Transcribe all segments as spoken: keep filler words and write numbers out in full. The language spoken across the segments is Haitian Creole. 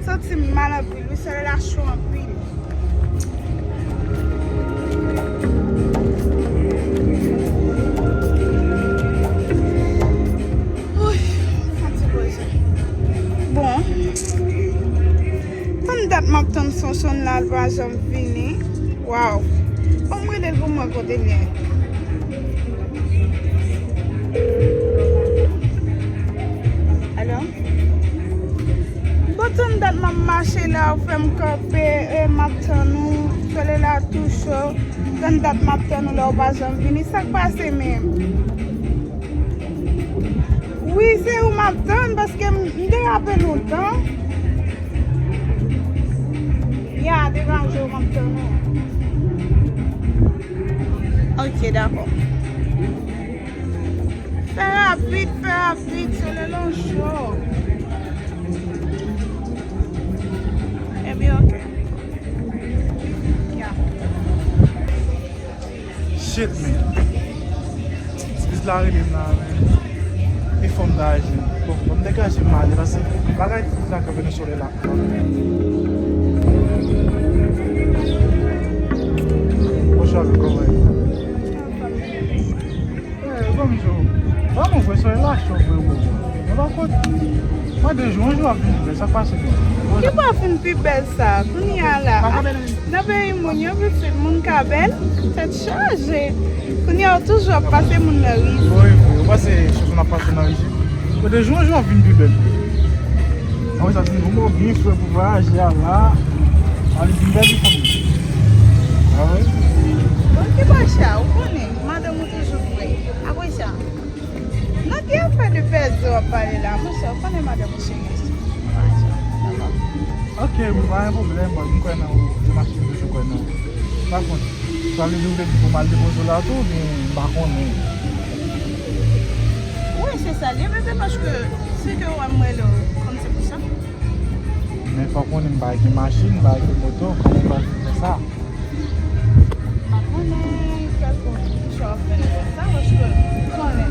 Santi m mal anpil wi, solèy la cho anpil. Wouy, santi poze. Bon. Tann dat m ap tann Sonson la, l pa janm vini. Waw. Ban m rele l pou m wè kote l ye. Alo? Bon, tann dat m ap mache la, ou fè m kanpe, e m ap tann ou. Solèy la tou cho. Tann dat m ap tann ou la, ou pa janm vini. Sa k pase menm? Wi, se ou m ap tann, paske m, m derape lontan. Ya, devan jou, m ap tann ou. Ok, dakò. Fè rapid, fè rapid, solèy la cho. Ebyen, ok. Ya. Shit, man. Excuse la, rele m la, man. E fò m ta aji. Bon, fò m degaje m ale, paske bagay la kanpe nan solèy la. What's up, bro? Eh, zanmi, so, vrèman vre, solèy la cho vre, bro. Mwen pa konn. Mwen de jou an jou ap vin bèl, sa k pase menm? Ki pa fin pi bèl sa? Kounye a la, nan peyi moun yo, pitit moun ka bèl, tèt chaje. Kounye a, ou toujou ap pase moun nan riz. Wi, wi, ou pase, chèf, n ap pase nan riz. Mwen de jou an jou ap vin pi bèl. Apre sa, ti nou bon, byen fre pou vwayaje a la. A li vin bèl, li fanmi. A wi. Bon, ki pa cha, ou konnen, madanm ou toujou fre. Apre sa, nan ki afè de pèdi w ap pale la, monchè, ou konnen madanm ou cheri. Ok, wi, pa gen pwoblèm, bon, m kwè nan ou, demach li toujou kwè nan ou. Pa kont, sa vle di ou te di pou m al depoze w la tou, oubyen m pa konnen? Wi, se sa l ye, men se paske se ke w wè m rele w, kòm se pou sa. Men fòk ou konnen m pa gen machin, m pa gen moto, kòman m pral fè sa? M pa konnen kèlkonk kijan w ap fè rezoud sa, paske ou konnen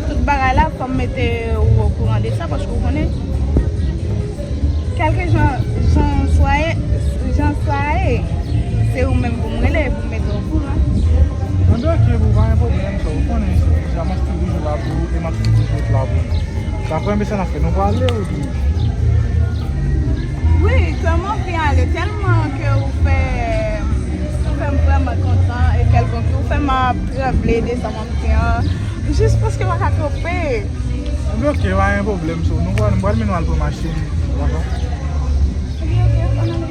tout bagay la, fò m mete ou okouran de sa, paske ou konnen kèlke jan, jan swa ye, jan sa ye, se ou menm pou m rele, pou m mete okouran. Anben, ok, boo, pa gen pwoblèm, sa, ou konnen, se, se, m ap toujou la pou ou, e m ap toujou la pou ou. Sa fè, men sa n ap fè, nou prale, ou di? Wi, kè m anvi ale tèlman ke ou fè, ou fè m vrèman kontan e kèlkonk ou fè m ap tranble de sa m ap fè an. Jis paske m pa ka kanpe. Anben, ok, pa gen pwoblèm, so, nou pral, m pral mennen w al pran machin, dakò? Ok, ok, ann ale.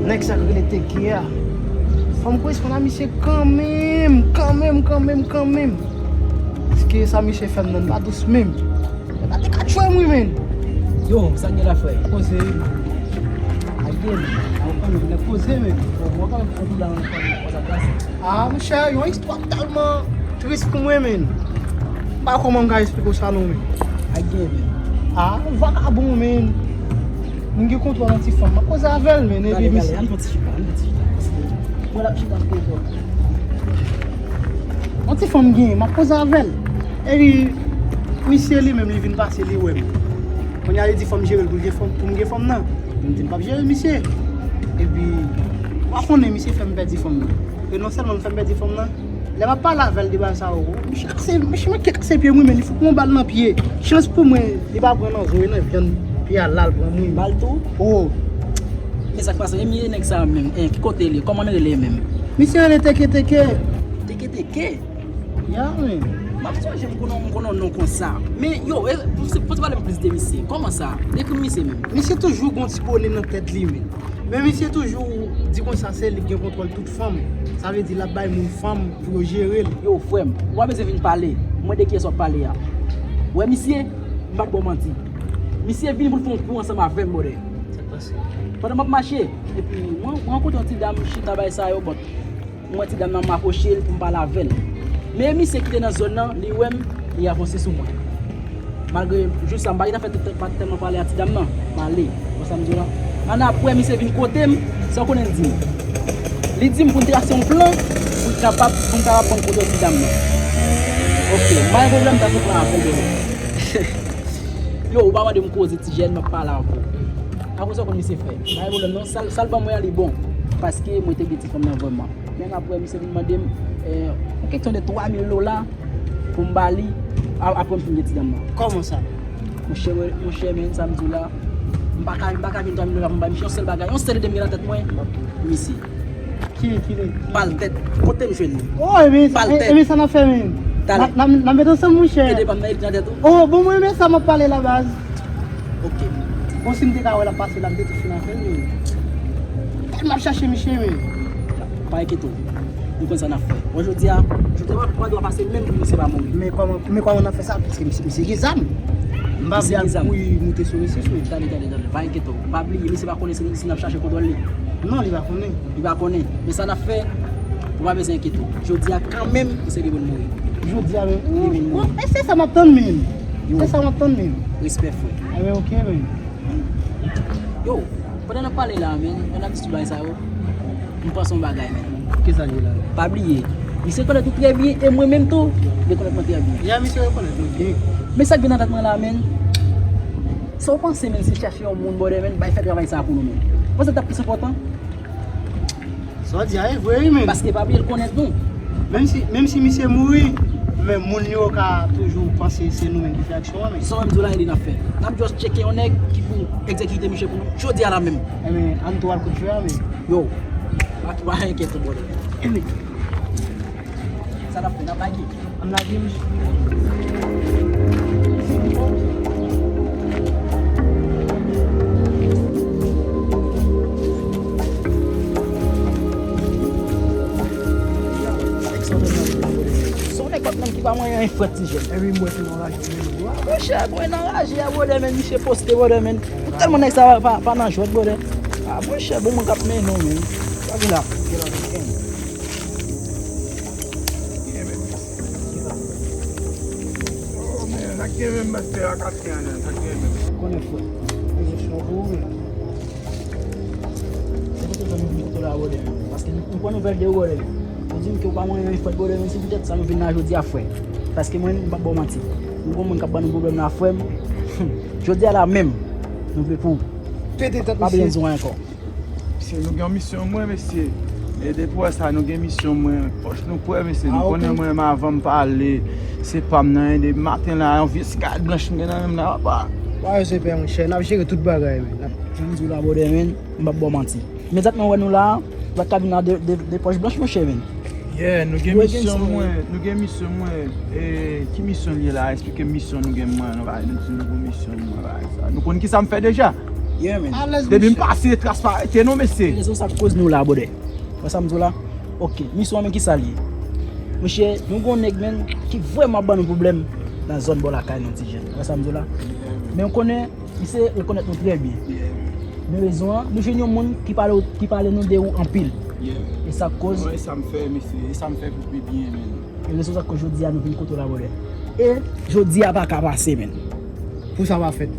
Nèg sa k rele Teke a, fò m koresponn a misye kanmenm, kanmenm, kanmenm, kanmenm. Paske sa misye fè m nan pa dous menm. Mwen pa te ka tchwe m wi, men. Yo, sa k gen la, frè? Koze. A gen, a w konnen, nèg koze, men. Bon, mwen pa konn la, mwen pa konn sa k pase. Ah, monchè, yon istwa tèlman tris pou mwen, men. M pa kòman m ka esplike w sa, non, men. A gen, men. Ah, yon vakabon, men. M gen kontwòl yon ti fanm. M ap koze avè l, men. Epi misye. Gade, gade, ann fè ti chita, ann fè ti chita. Paske mwen l ap chita sou kontwòl. Yon ti fanm m genyen, m ap koze avè l. Epi, misye li menm, li vin pase, li wè m. Kounye a, li di fò m jere l pou l gen fanm, pou m gen fanm nan. M di m p ap jere misye. Epi, w a konnen misye fè m pèdi fanm nan. E non sèlman l fè m pèdi fanm nan, lè m ap pale avè l de bagay sa yo, misye kase, misye manke kase pye m wi, men li fout mwen yon bal nan pye. Chans pou mwen, li pa pran nan zo, e nan vyann pye a la l pran m wi. Bal tou? Oh. Men sa k pase, e mi e nèg sa menm, en, ki kote li, kòman l rele menm? Misye rele Teke Teke. Teke Teke? Ya, men. M ap sonje m konnen, m konnen yon non konsa. Men, yo, e, pou, pou te pale m plis de misye. Kòman sa? Dekri m misye menm. Misye toujou gon ti bone nan tèt li, men. Men misye toujou di konsa se li k gen kontwòl tout fanm. Sa vle di l ap bay moun fanm pou yo jere l. Yo, frè m, ou pa bezwen vin pale. Mwen de kiyès w ap pale a. Ou wè misye, m pa t ba w manti. Misye vini pou l fè yon kou ansanm avè m, brother. Sa k pase? Pandan m ap mache, epi mwen, mwen rankontre yon ti dam chita bay sa yo, but Mwen, ti dam nan, m apwoche l pou m pale avè l. Men misye ki te nan zòn nan, li wè m, li avanse sou mwen. Malgre jou sa, m pa gentan fè tèt, pa tèlman pale a ti dam nan, m ale. Wè sa m di w la? Ann apre, misye vin kote m, sa w konnen l di m? Li di m pou n trase yon plan pou n kapab, pou n kapab konn kote ti dam nan. Ok, m pa gen pwoblèm, m trase plan avè w. Yo, ou pa mande m koze, Ti Jèn, m ap pale avè w. Apre sa, w konn misye fè. Pa gen pwoblèm non, sa l, sa l ban mwen an, li bon. Paske mwen te gen ti fanm nan vrèman. Men apre, misye vin mande m, eh, yon kesyon de twa mil dola pou m ba li, a-, apre m fin gen ti dam nan. Kòman sa? Monchè, monchè, men, sa m di w la, m pa ka, m pa ka gen twa mil dola pou m ba misye, yon sèl bagay, yon sèl ide m gen nan tèt mwen, misye. Ki, ki li? Pal tèt. Kote m jwenn li? Oh, ebyen, Pal tèt. Ebyen, sa n ap fè, men. Talè. N ap, n ap, n ap met ansanm, monchè. Ede pa m nan ide nan tèt ou? Oh, bon, mwen, men sa m ap pale la, baz. Ok. Bon, si m te ka wè l ap pase la, m te tou fin avè l, men. Tèlman m ap chache misye, men. Pa enkyete w. Nou konn sa n ap fè. Bon, jodi a, jodi a, pa dwa pase menm pou misye pa mouri. Men kòman, men kòman n ap fè sa? Paske misye, misye gen zam. M pa vle al kouri moute sou misye, sou. Tande, tande, tande. Pa enkyete w. Pa bliye, misye pa konnen si, si n ap chache kontwòl li. Non, li pa konnen. Li pa konnen. Men sa n ap fè, ou pa bezwen enkyete w. Jodi a, kanmenm, misye gen pou l mouri. Jodi a, men. Li vin mouri. E se sa m ap tann, men. Yo. Se sa m ap tann, men. Respè, frè. Ebyen, ok, men. Yo, pandan n ap pale la, men, pandan n ap diskite bagay sa yo, m panse yon bagay, men. Kisa l ye la? Pa bliye, misye konèt ou trè byen, e mwen menm tou, li konèt mwen trè byen. Ya, misye rekonèt mwen byen. Men sa k vin nan tèt mwen la, men, sa w panse, men, si n chache yon moun, brother, men, bay fè travay sa a pou nou, men? Ou panse l t ap plis enpòtan? Sa w di a e vre wi, men. Paske pa bliye l konnen nou. Menm si, menm si misye mouri, men moun yo ka toujou panse se nou menm ki fè aksyon an, men. Sa w di la, e li n ap fè. N ap just tcheke yon nèg ki pou egzekite misye pou nou jodi a la menm. Ebyen, ann tou al kout feu a, men. Yo, pa, pa enkyete w, brother. Ebyen. Sa n ap fè, n ap lage. Ann lage, mesye. Se yon nèg k ap menm ki pa manyen anyen frèt, Ti Jèn. Epi m wè se nan raje menm. Monchè, mwen nan raje a, brother, men, misye poste, brother, men. Tèlman nèg sa pa, pa nan jwèt, brother. Ah, monchè, bon, mwen k ap mennen w, men. Gade la. Gen menm. Oh, men, sa gen menm, mèt fè a kat gen an, sa gen menm. Konnen frè. Mwen se chòk ou, men. Se poutèt sa nou vin kote w la, brother. Paske nou, nou pran nouvèl de ou, brother. Ou di m ke ou pa manyen anyen frèt, brother, men se poutèt sa nou vin la jodi a, frè. Paske mwen, m p ap ba w manti. Nou gon moun k ap ban nou pwoblèm la, frè m. Jodi a la menm, nou vle pou ou. Pete tèt misye. Pa bezwen di w anyen ankò. Mesye, nou gen yon misyon, mwen, mesye. E depi w wè sa, nou gen misyon, mwen. Pòch nou prè, mesye. Nou konnen mwen, men avan m pale, se pa m nan, e depi maten la, yon vye sigarèt blanch m gen nan men m la, papa. Pa yo se pè, monchè. N ap jere tout bagay, men. N ap, jan m di w la, brother, men, m p ap ba w manti. Imedyatman w wè nou la, w pa t ka vin la de, de, de pòch blanch, monchè, men. Yeah, nou gen misyon, mwen, nou gen misyon, mwen. E, ki misyon l ye la? Eksplike m misyon nou gen, mwen, nou ba, nou di nou pou misyon, mwen, ba, sa. Nou konn kisa m fè deja. Yeah, man. Depi m pase, tras pa rete non, mesye. Rezon sa k koz nou la, brother. Wè sa m di w la? Ok, misyon an, men kisa l ye? Monchè, nou gon nèg, men, ki vrèman ap ban nou pwoblèm nan zòn bò lakay nou, Ti Jèn. Wè sa m di w la? Men w konnen, misye rekonèt nou trè byen. Men rezon an, nou jwenn yon moun ki pale, ki pale nou de ou anpil. E sa k koz. E sa m fè, mesye, e sa m fè pou pi byen, men. E rezon sa k koz jodi a nou vin kote w la, brother. E jodi a pa ka pase, men. Pou sa pa fèt.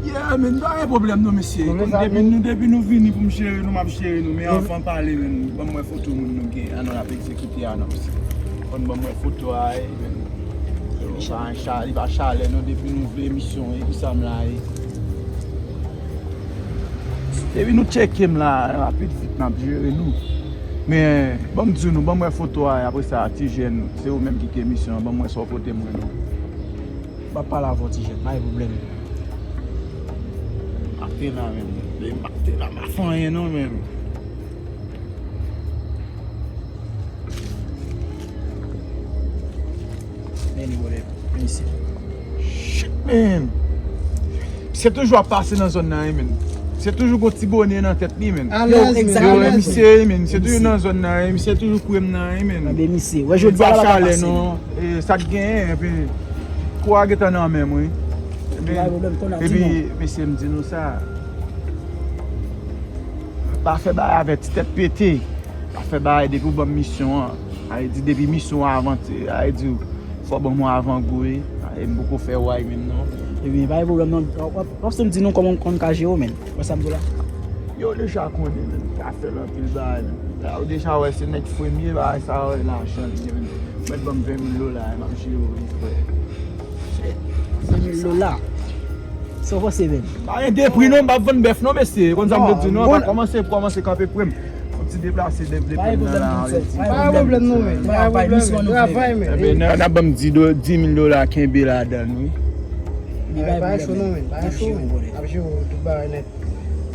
Yeah, men, pa gen pwoblèm non, mesye. Depi nou, depi nou vini pou m jere nou, m ap jere nou. Men avan pale, men, ban m wè foto moun nou gen an, nou ap egzekite a non, mesye. Konn ban m wè foto a, e, men. Li pa chalè non, depi nou vle misyon, e pou sa m la, e. Depi nou tcheke m la, rapid vit, n ap jere nou. Men, ban m di nou, ban m wè foto a, apre sa, Ti Jèn, se ou menm ki gen misyon an, ban m wè sa w pote mwen non. M ap pale avè w, Ti Jèn, pa gen pwoblèm. Maten la menm. Depi maten la, m pa fè anyen non menm. Men li, brother. Men isi. Shit, man. Se toujou ap pase nan zòn nan, wi, men. Se toujou gon ti bone nan tèt li, men. Yo, egzakteman. Yo, men misye, men. Se toujou nan zòn nan, wi. Misye toujou kouri m nan, wi, men. Anben, misye. Wè, jodi a la pa ka pase, non. E, sa k genyen, epi kou a gentan nan men m, wi. Epi, mesye, m di nou sa. Pa fè bagay avèk ti tèt pete. Pa fè bagay depi w ban m misyon an. A vle di depi misyon an avanse, a vle di fò w ban m yon avangou, wi. E m poko fè way menm non. Ebyen, pa gen pwoblèm non. W ap, w ap, w ap santi nou kòman w konn ka jere w, menn. Wè sa m di w la? Yo deja konnen, menn. Ka fè l anpil bagay, menn. La, yo deja wè se nèg premye bagay sa yo, lajan li ye, menn. Mèt ban m ven mil dola, m ap jere w li, frè. Ven mil dola? Sa w panse, menn? Pa gen de pri non, m p ap vann bèf non, mesye. Konn sa m te di non, pa kòmanse, kòmanse kanpe pre m. Fò ti deplase, devle pa gen pwoblèm non, sè. Pa gen pwoblèm non, men. Pa gen pwoblèm, travay, men. Ebyen, n a, n a ban m di do, di mil dola, kenbe ladan l, wi. Pa gen cho non, men. Pa gen cho, men. N ap jere tout bagay nèt.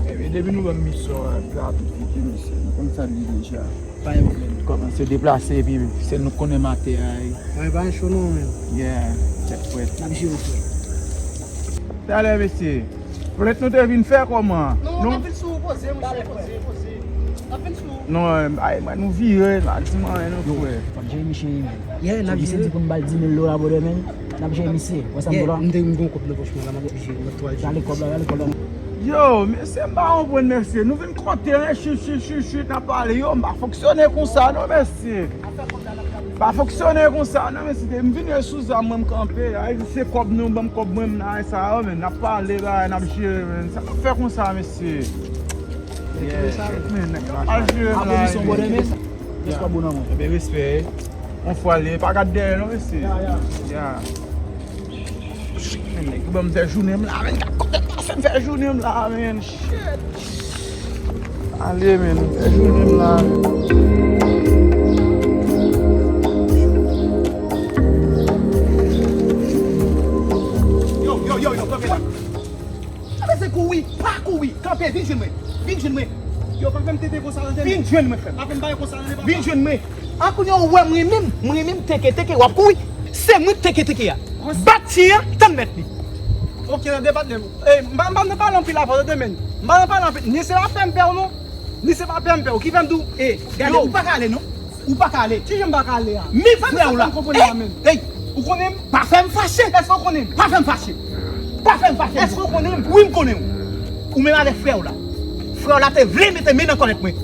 Ebyen, depi nou ban m misyon an, rapid, vite, mesye. Nou konn sa l ye deja. Pa gen pwoblèm. Kòmanse deplase, epi se nou konnen m atè a, wi. Mwen pa gen cho non, men. Yeah, tèt frèt. N ap jere, frè. Talè, mesye. Plent nou te vin fè kòman? Non, n ap vin sou ou, poze, monchè, poze, poze. N ap vin sou ou. Non, ay, mwen, nou vire, nou pa di m anyen, non, frè. Fòk jere misye, wi, men. Yeah, n ap jere. Misye di pou n ba l di mil dola, brother, men. N ap jere misye. Wè sa m di w la? M te, m gen yon kòb nan pòch mwen la, m ap jere, m ap twal jere. Rale kòb la, rale kòb la. Yo, mesye, m pa konprann, mesye. Nou vin konte, hein, chut, chut, chut, chut, n ap pale. Yo, m pa fonksyone konsa, non, mesye. Pa fonksyone konsa non, mesye. M vin sou zam mwen, m kanpe. Ay, se kòb nou, ban m kòb mwen, m nan sa yo, men n ap pale, bagay, n ap jere, men. Sa n ap fè konsa, mesye? Yeah, men, nèg yo pa jere m la, men. Respè bon nan mwen. Ebyen, respè. On fwa li, pa gad dèyè non, mesye. Ya, ya. Shit, men, nèg yo ban m fè jounen m la, men. Gad kote m pase m fè jounen m la, men. Shit. Ale, men, m fè jounen m la. Yo, yo, yo, yo, kanpe la. Sa vle di kouri, pa kouri, kanpe, vin jwenn mwen. Vin jwenn mwen. Yo, pa fè m tete konsa, tande. Vin jwenn mwen, frè m. Pa fè m bagay konsa, tande, papa. Vin jwenn mwen. A, kounye a ou wè m renmen m, m renmen m teke teke, w ap kouri. Se mwen k teke teke a. Bat chyen an, tann mèt li. Ok, nan debat lè. Eh, m pa, m pa nan pale anpil avè w, tande, men. M pa nan pale anpil. Ni se pa pè m pè w non. Ni se pa pè m pè w. Ki fè m di w, eh, gade, ou pa ka ale non. Ou pa ka ale. Kijan m pa ka ale a? Men frè w la. Hey, ou konnen m? Pa fè m fache. Èske w konnen m? Pa fè m fache. Pa fè m fache. Èske w konnen m? Wi, m konnen w. Ou menm avèk frè w la. Frè w la te vle mete men nan kòlèt mwen.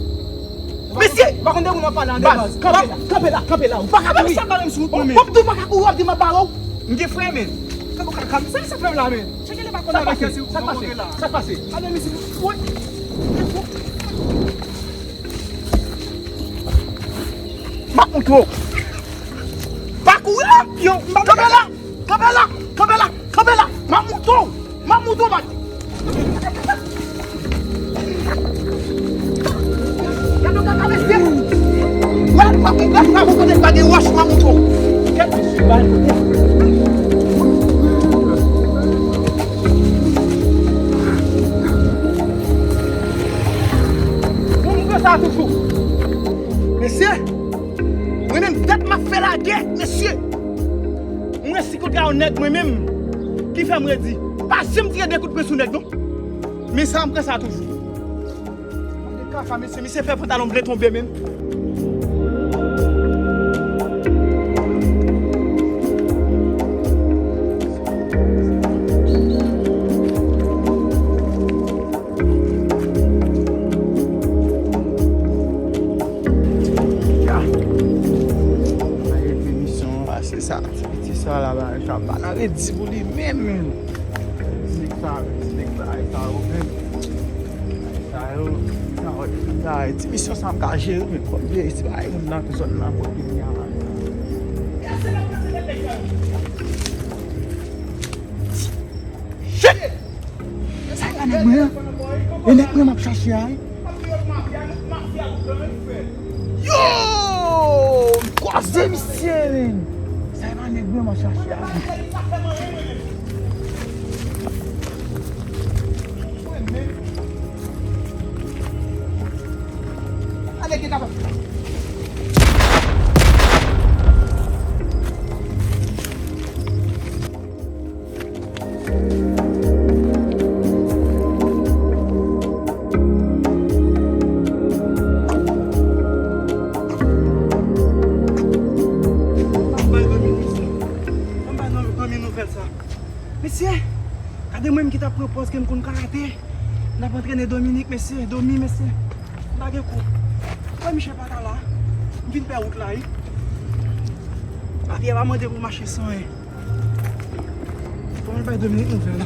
Mesye! Ou pa konn de moun w ap pale a de baz. Kanpe la, kanpe la, kanpe la. Ou pa ka kouri. Sa pale m sou wout mwen, men. W ap di w pa ka kouri, w ap di m ap bare w. M gen frè, men. Kanpe w ka, kanpe. Sa, sa fè m la, men. Cheke lè pa konn avèk yo si w pase. Sa k pase? Sa k pase? Gade misye. Woy. M ap montre w. Pa kouri la! Yo, m pa... Kanpe la! Kanpe la! Kanpe la! Kanpe la! M ap montre w! M ap montre w, baz! Gade w kaka mesye! Wè, m ap montre w, m ap montre w kote pa gen wòch, m ap montre w! Kèt mesye, baz! Mwen montre sa toujou! Mesye, mwen menm tèt m ap fè lagè, mesye. Mwen resi kontra yon nèg mwen menm ki fè m redi. Pa janm tire de kout pwen sou nèg non. Men sa m pran sa toujou. Mande kaka, mesye, misye fè pantalon m vle tonbe menm. Ya. Mwen rete misyon an pase sa. Ti piti sa la, bagay sa pa nan redi pou li menm, menm. Ti nèg sa, ti nèg bagay sa yo menm. Sa yo, sa yo, sa yo, ti misyon sa m ka jere, men fòk veye si bagay moun nan zòn nan kote m ye a la. Shit! Sa e pa nèg mwen an? E nèg mwen m ap chache a, wi. Yo! M kwaze misye, men. Sa e pa nèg mwen m ap chache a, wi. Mesye, gade mwen menm ki t ap pran pòz ke m konn karate. N ap antrene Dominique, mesye, Domi, mesye. M pa gen kou. Wè, Michel pa ta la. M vin pè wout la, wi. Papye pa mande pou mache san anyen. Mwen bay Dominik nouvèl la.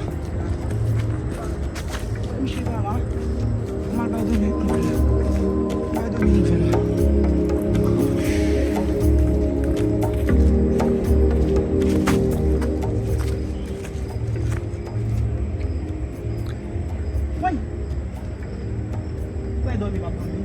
Misye pa la. Mwen bay Dominik nouvèl la. Bay Dominik nouvèl la. Woy! Woy, dòmi m ap dòmi.